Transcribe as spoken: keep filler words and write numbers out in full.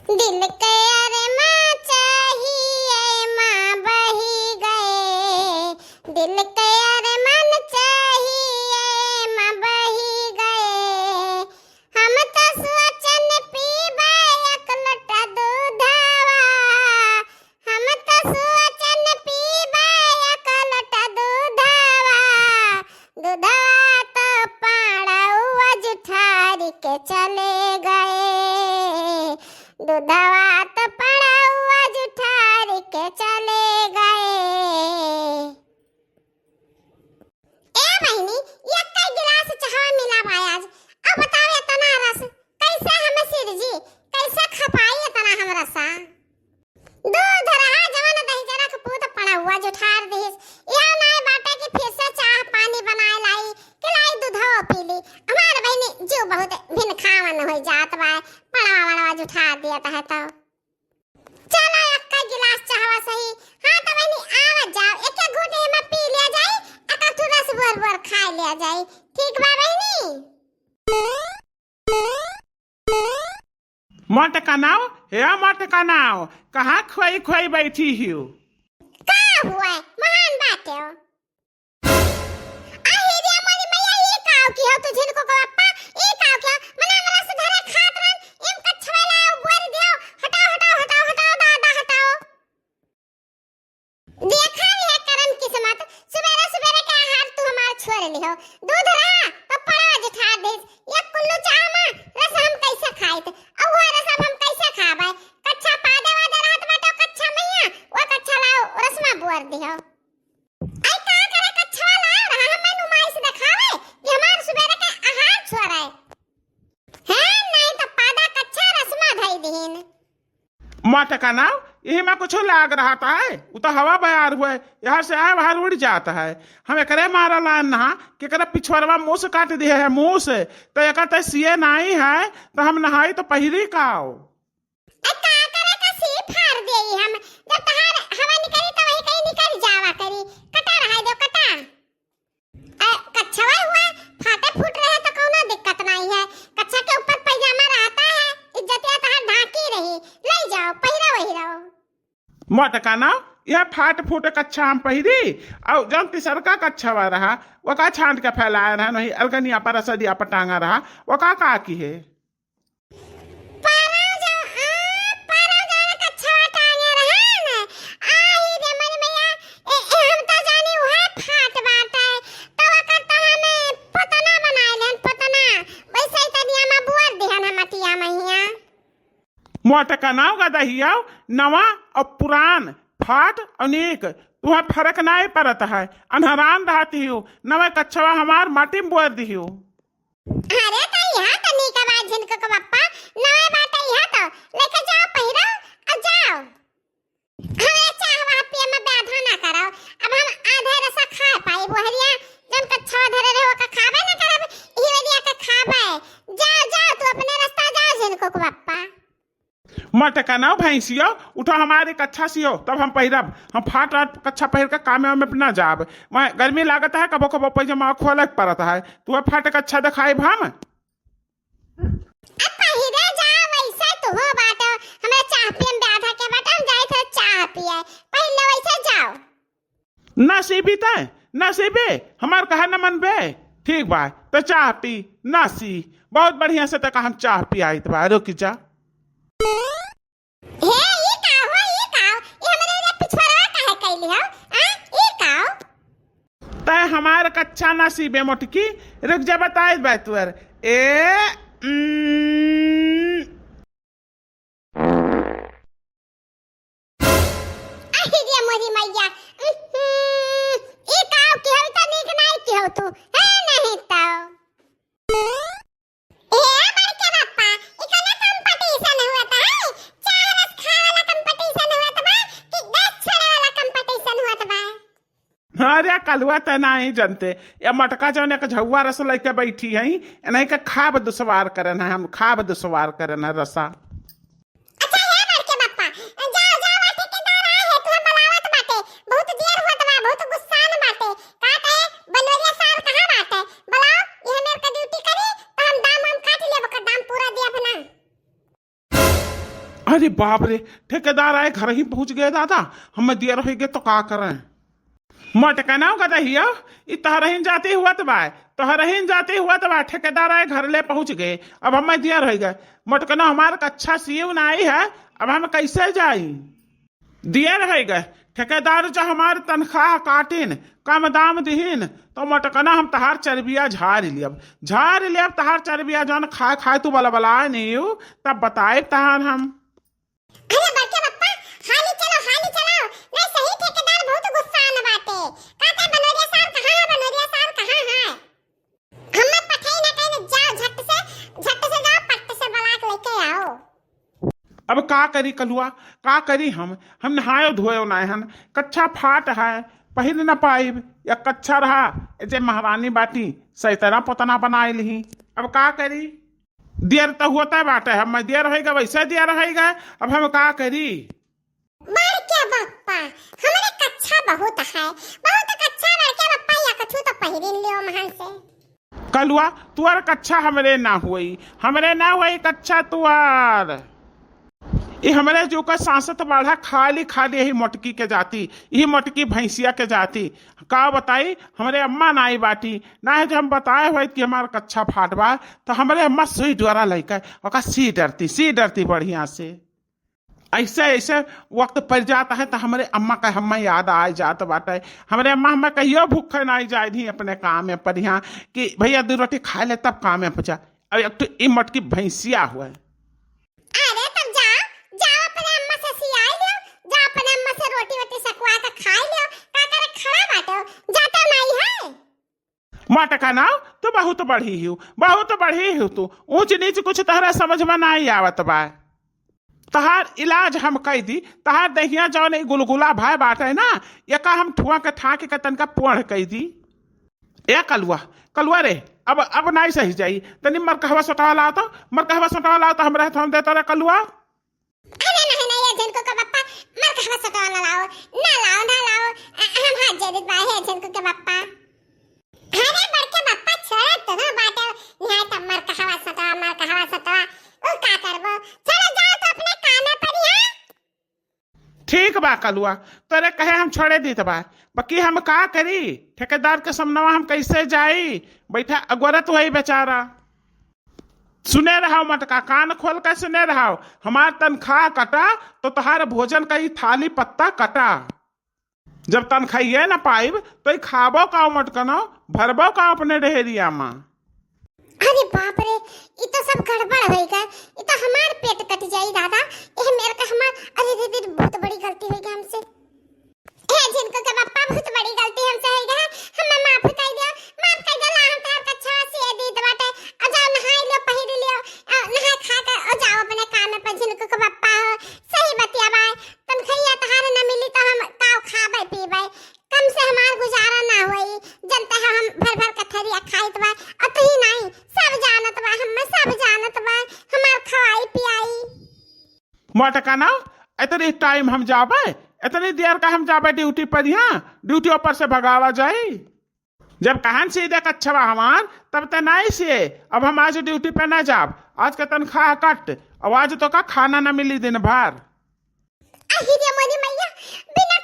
दिल के अरमान चाहिए माँ बही गए, दिल के अरमान चाहिए माँ बही गए। हम त सोचन पीबे एक लोटा दूधवा, हम त सोचन पीबे एक लोटा दूधवा, दूधवा त पड़वा जुठार के चले गए, दूधवा त पड़वा जुठार के चले गए। ए बहिनी, एक्कै गिलास चहवा मिला बा आज। अब बताओ, एतना रस कैसे हम सिरजी, कैसे खपाई एतना हम रसा? दूध रहा जवन दही जरा के पूत पड़वा जुठार दिहिस। यह नाय बाटे कि फिर से चाह पानी बनाए लाई, कि लाई दूधवा पी ली। हमार बहिनी जीव बहुत भिनखावन हो जात बा, पड़वा वड़वा जुठार दियत है तो। चला, एक्का गिलास चहवा सही। हाँ, त बहिनी, आवत जाओ, एक एक घूंट एमा पी लिया जाई, एक आध रस बोर बोर खा लिया जाई। ठीक बा बहिनी? मोटकनौ, हे मोटकनौ, कहाँ खोई खोई बैठी हियो? का हुआ, महान बाटे हो। अहि रे मोरी मैया, ई काव की हो तू झिनको को अप्पा, ई काव की हो? मने हमरा से धरे खात रहन, इम कच्छवा लाओ, बोर दियो, हटाओ, हटाओ, हटाओ, हटाओ, दादा, हटाओ। देखा यह करम किस्मत, सुबेरे सुबेरे के आहार तू हमार छोड़ लिहो। दूध रहा, तो पड़वा जुठार देस, ये कुल्लू चाह मा रस हम कैसे खाइत? और वो रस अब हम कैसे खाबे? कच्छा पादे वादे रहत बाटे, कच्छा मैया, वो कच्छा लाओ, रस मा बोर दिहो। आई का करे कच्छवा लाओ रहा, हम नुमाइश देखावे कि हमार सुबेरे के आहार छोड़े। हैं, नहीं तो पादा कच्छा रस मा धई दीन। मोटकनौ, यही मा कुछ लाग रहत है, उ तो हवा बयार हुए, यहाँ से आए बाहर उड़ जात है। हम एकरे मारा लान नहा कि एकरा पिछुआरवा मूस काट दिहे है, मूस। तो एकर तो सिए नाई है, तो हम नहाई तो पहिरी काव? ए, का करे का सी फाड़ देई हम? जब तहार हवा निकली त वही कहीं निकल जावा करी। कटा रहा दो, कटा। ए, कच्छवा हुआ, फाटे फूट रहे तो कौनो दिक्कत नहीं है। कच्छा के ऊपर पैजामा रहता है, इज्जतिया तहार ढांकी रही। ले जाओ, पहिरा वही रहो। मोटकनौ, यह फाट फूट कच्छा हम पहिरी, और जौन तिसरका कच्छवा रहा, वका छांट के फैलाए रहे, नहीं अलगनिया पर रसदिया पर टांगा रहा, वका का की है? परौ जौ, आ, परौ जौन कच्छवा टांगे रहे न, आही रे मोरी मैया, ए, ए, हम तो जानी उहे फाट बाटे, तो ओकर तो हमें पोतना बनाए लेन, पोतना, वैसे ही तनिया मा बुआर दिहन हम मटिया मैया। मोटकनौ गदहिया, नवा और पुरान, फाट और नीक, तुहे फरक नाई परत है, अन्हरान रहत हियो, नवा कच्छवा हमार माटी में बुआर दिहियो। अरे, त इहाँ त नीक बा झिनकू के बप्पा, नवे बाटे इहाँ त। लेके जाओ पहिरो, अउ जाओ। हमरे चाह वाह पिए में बाधा ना करो। अब हम आधे रसा खा पाई, बोहरिया जौन कच्छवा धरे रहे, ओका खाबे ना करब, इही वरिया के खाबे। जाओ, जाओ, तू अपने रस्ता जाओ, झिनकू के बप्पा। मोटकनौ भैंसियो, उठो हमारे कच्छा सियो, तब हम पहिरब। हम फाट आट कच्छा पहिर के कामे में ना जाब। वहाँ गर्मी लागत है, कबो कबो पैजामा खोले के परत है। तू फाट कच्छा देखाइब हम। अब पहिरे जाओ, वैसे तू हो बाटो, हमरा चाह पिए में बाधा के बाटे, हम जाइत है चाह पिए। पहिर लो वैसे जाओ। ना सीबी तै, ना सीबे, हमार कहा न मनबे। ठीक बा, त चाह पी, ना सी। बहुत बढ़िया से तका हम चाह पियाइत बा, रुक जा। हे, ई का हो, ई का हो? ई हमरे रे पिछवाड़वा काहे कैली हो? आ, ई का हो? तै हमार कच्छा ना सीबे मोटकी, रुक जा बताइत बा तुअर। ए, उम्म, अहि रे मोरी मैया, उहुं, ई काव की हवी त नीक नाई की हो तू, है नहीं तो। ए बड़के बापा, ई कौनो competition हुआ त है? चाह रस खाए वाला competition हुआ त बा कि गैस छोड़े वाला competition हुआ त बा? अरे, कलुआ तै नाहीं जनते। या मोटका जौन एक झौआ रस लइके बैठी हई, इन्हीं के खाब दुसवार करन है, हम खाब दुसवार करन है रसा। अच्छा, हे बड़के बप्पा, जाओ, जाओ, आ ठेकेदार आए है, तुहे बुलावत बाटे। बहुत देर होत बा, बहुत गुस्सान बाटे। का कहे, बनवरिया साहब कहाँ बाटे? बुलाओ, ये हमें का duty करी, तो हम दाम वाम काट लेब, ओकर दाम पूरा देब ना। अरे बाप रे, ठेकेदार आए, घर ही पहुँच गए दादा, हम दियर होइ गए तो का करें? मोटकनउ गदहियो, ई तोहरहिन जाति हुअत बा, तोहरहिन जाति हुअत बा, ठेकेदार आए घर ले पहुँच गए, अब हम दियर होइ गए। मोटकनउ हमार कच्छा सीव नाई है, अब हम कैसे जाई? दियर होइ गए, ठेकेदार जो हमार तनख्वाह काटिन, कम दाम दिहिन, तो मोटकनउ हम तहार चर्बिया झारि लियब, झारि लियब तहार चर्बिया, जौन खाए खाए तू बलबलाए नहीं हो, तब बताए तहार हम। अरे बड़के बप्पा, हाली चलो, हाली चलो, नहीं सही ठेकेदार बहुत गुस्सा आन बाटे। कहते बनोरिया साहब कहाँ है, बनोरिया साहब कहाँ है? हम पठाई ना कहीं, जाओ झट से, झट से जाओ, पट से बलाक लेके आओ। अब का करी कलुआ, का करी हम? हम नहायो धोयो नाय हन, कच्छा फाट है, पहिर न पाइब, या कच्छा रहा, ए जे महारानी बाटी, सैतरा पोतना बनाए लिही। अब का करी? दियर तो होता बाटे, हम दियर होइगा, वैसे दियर होइगा, अब हम का करी? बड़के बप्पा, हमरे कच्छा बहुत है, बहुत कच्छा बड़के बप्पा, या कछु तो पहिरिन लियो महन से। कलुआ, तुअर कच्छा हमरे ना होई, हमरे ना होई कच्छा तुअर। ई हमरे जो का सांसत बाढ़ा खाली खाली यही मोटकी के जाती, यही मोटकी भैंसिया के जाती। का बताई, हमरे अम्मा नाई बाटी, ना है जो हम बताए होइत कि हमार कच्छा फाट बा, तो हमरे अम्मा सुई डोरा लइके ओका सी डरती, सी डरती बढ़िया से। ऐसे, ऐसे वक्त पड़ जाता है तो हमरे अम्मा का हमें याद आ जात बाटे। हमरे अम्मा हमें कहियो भूखे नाई जाए दी अपने काम में पर यहाँ कि भैया दो रोटी खा ले तब काम में पहुँचा। अब एक तो ई मोटकी भैंसिया हुआ है। अरे तब जाओ, जाओ अपने अम्मा से सियाई लियो, जाओ अपने अम्मा से रोटी वोटी सकवा के खाई लियो, का करे खड़ा बाटो, जाता नाई है। मोटकनउ, तू बहुत बढ़ी हो, बहुत बढ़ी हो तू। ऊंच नीच कुछ तहरा समझ में नाई आवत बा। तहार इलाज हम कई दी, तहार देहिया जौन ई गुलगुला भय बाटे ना, एका हम ठुआ के ठाके के तनका पोढ़ कई दी। ए कलुआ, कलुआ रे, अब, अब नाई सही जाई। तनी मरकहवा सोटवा लाओ तो, मरकहवा सोटवा लाओ तो हमरे हाथ में देता रे कलुआ। अरे नहीं, नहीं, ये झिनकू के बप्पा, मरकहवा सोटवा ना लाओ, ना लाओ, ना लाओ। अ, हम हाथ जोड़ित बा, हे झिनकू के बप्पा। अरे बड़के बप्पा, छोड़े तो ना बाटे, निहाय त मरकहवा सोटवा, मरकहवा सोटवा, उ का करबो? चलो जाओ तो अपने कामे पर यहाँ। ठीक बा कलुआ, तोरे कहे हम छोड़े दीत बा, बाकी हम का करी? ठेकेदार के समनवा हम कैसे जाई? बैठा अगोरत हुई बेचारा। सुने रहो मोटका, कान खोल के सुने रहो, हमार तनख्वाह कटा तो तोहार भोजन का ई थाली पत्ता कटा। जब तनख्वाहिए न पाइब तो ई खाबो का मोटकनउ, भरबो का अपने डेहरिया मा। अरे बाप रे, ई तो सब गड़बड़ होई गए, ई तो हमार पेट कट जाई दादा। एह मेर का हमार, अरे दीदी बहुत बड़ी गलती होई गई हमसे। हे झिनकू के बप्पा, बहुत बड़ी गलती हमसे होई गए, हमें माफ कर दियो, माफ कर दियो, ला हम तोहार कच्छा सिए दीत बाटे, आ जाओ नहाई लियो, पहिर लियो, आ, नहाए खा के, आ जाओ अपने काम में पर झिनकू के बप्पा हो, सही बतिया बाय, तनखैया तोहार न मिली तो हम काव खाबे पीबे, कम से हमार गुजारा ना होई, जनते हो हम भर भर कथरिया खाइत बा, अतही नाई, सब जानत बा, हमें सब जानत बा, हमार खवाई पियाई। मोटकनउ, इतनी टाइम हम जाबे, इतनी देर का हम जाबे ड्यूटी पर, यहाँ ड्यूटी ऊपर से भगावा जाई। जब कहन सीधे कच्छवा हमार, तब ते नाई सिए। अब हम आज ड्यूटी पे ना जाब, आज के तनख्वाह कट, अब आज तो का खाना ना मिली दिन भर। अहि रे मोरी मैया, बिना